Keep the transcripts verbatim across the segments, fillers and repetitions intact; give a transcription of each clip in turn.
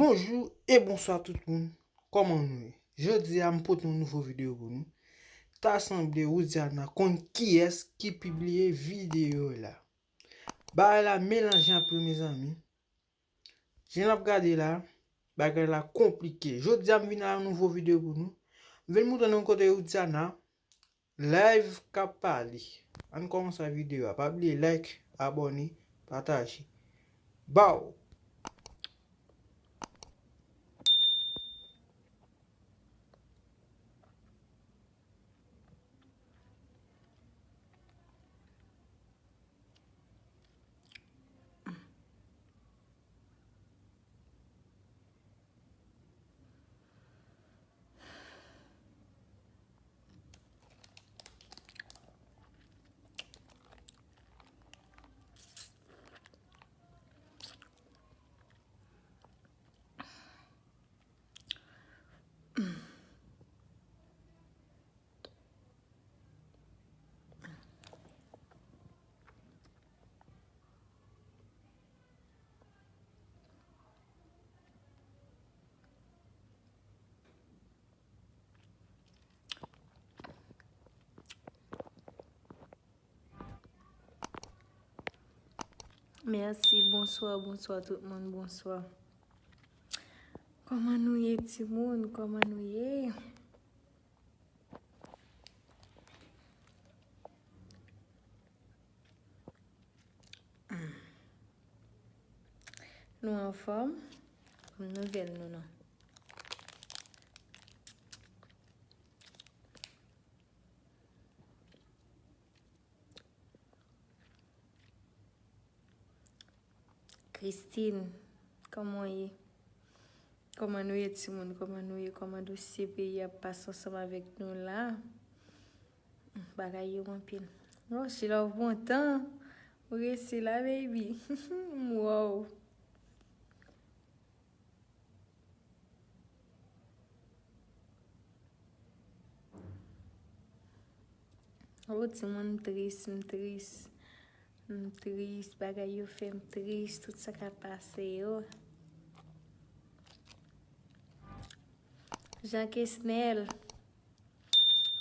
Bonjou e bonswa tout moun. Kòman nou ye? Jodi a m pote yon nouvo videyo pou nou. Ta sanble Widiana konn kiyès ki pibliye videyo la. Bagay la melanje anpil, mezanmi. Jan n ap gade la, bagay la konplike. Jodi a m vin ak yon nouvo videyo pou nou. M vin montre nou kote Widiana live k ap pale. Ann kòmanse videyo a. Pa bliye like, abòne, pataje. Baw! Mèsi, bonswa, bonswa tout moun, bonswa. Kòman nou ye, timoun? Kòman nou ye? Nou anfòm? Kòm nouvèl nou non. Christine, kòman w ye? Kòman nou ye, timoun? Kòman nou ye? Kòman dosye peyi a ap pase ansanm avèk nou la? Bagay yo anpil. Oh, she love bon tan. Ou resi la, baby. Wow. Oh, timoun, m tris, m tris. M tris, bagay yo fè m tris, tout sa k ap pase yo. Jean Kesnel,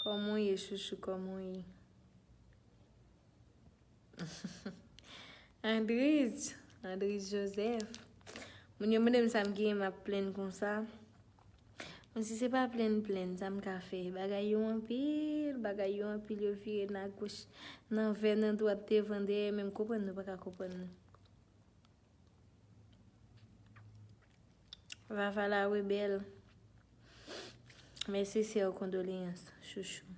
kòman w ye, chouchou, kòman w ye? Andris, Andris Joseph. Moun yo mande m sa m genyen, m ap plenn konsa. Bon, si se pa plenn, plenn, sa m ka fè? Bagay yo anpil, bagay yo anpil, yo vire nan goch, nan vè, nan dwat, devan, dèyè, men m konprann nou pa ka konprann nou. Vava la rebèl. Mes sincères condoléances, chouchou.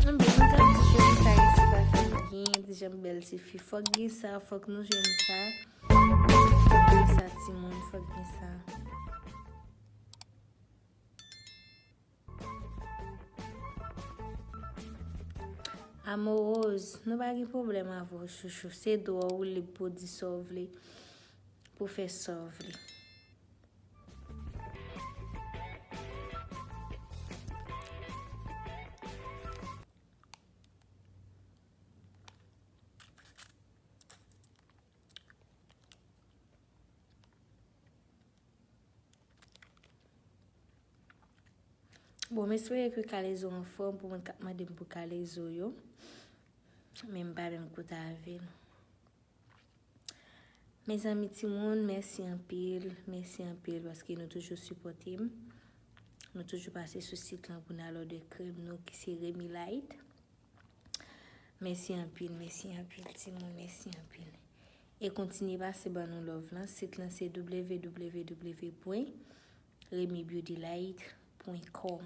Anben, nou ka di jwenn sa isi pa fè byen, di jan bèl tifi. Fòk gen sa, fòk nou jwenn sa. Fòk gen sa, timoun, fòk gen sa. Amoureuse, nou pa gen pwoblèm avè w, chouchou. Se dwa w, ou lib pou di sa w vle, pou fè sa w vle. Bon, m espere ke kalezo anfòm pou moun k ap mande m pou kalezo yo. Men m pa menm kote avè l. Mezanmi, timoun, mèsi anpil, mèsi anpil paske nou toujou sipòte m. Nou toujou pase sou sit lan pou n al òdè krèm nou ki se Remy Light. Mèsi anpil, mèsi anpil, timoun, mèsi anpil. E kontinye pase ban nou love lan. Sit lan se w w w pwen remy beauty light pwen com.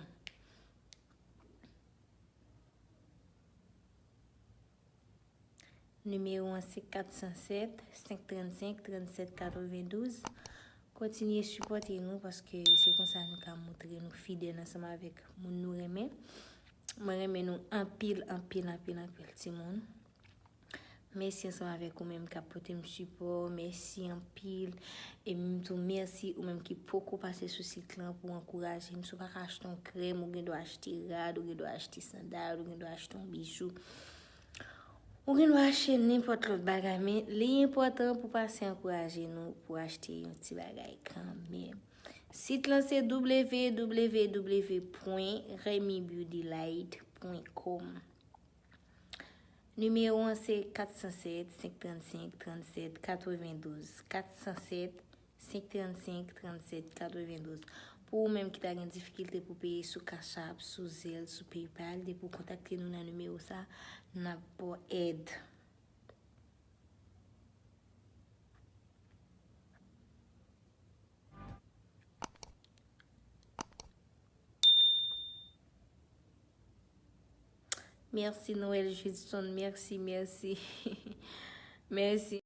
Nimewo an se kat san sèt, senk trannsenk, trannsèt katrevendouz. Kontinye sipòte nou paske se konsa nou ka montre nou fidèl ansanm avèk moun nou renmen. Mwen renmen nou anpil, anpil, anpil, anpil, timoun. Mèsi ansanm avèk ou menm k ap pote m sipò. Mèsi anpil. E m tou mèsi ou menm ki poko pase sou sit lan pou ankouraje m. Si w pa ka achte yon krèm, ou gen dwa achte rad, ou gen dwa achte sandal, ou gen dwa achte yon bijou. Ou gen dwa achte nenpòt lòt bagay, men li enpòtan pou pase ankouraje nou pou achte yon ti bagay kanmenm. Sit lan se www pwen remy beauty light pwen com. Nimewo an se kat san sèt, senk trannsenk, trannsèt, katrevendouz, kat san sèt, senk trannsenk, trannsèt, katrevendouz. Pou ou menm ki ta gen difikilte pou peye sou Cash App, sou Zelle, sou PayPal, depi w kontakte nou nan nimewo sa, n ap ba w èd. Mèsi Noël Judson, mèsi, mèsi. Mèsi.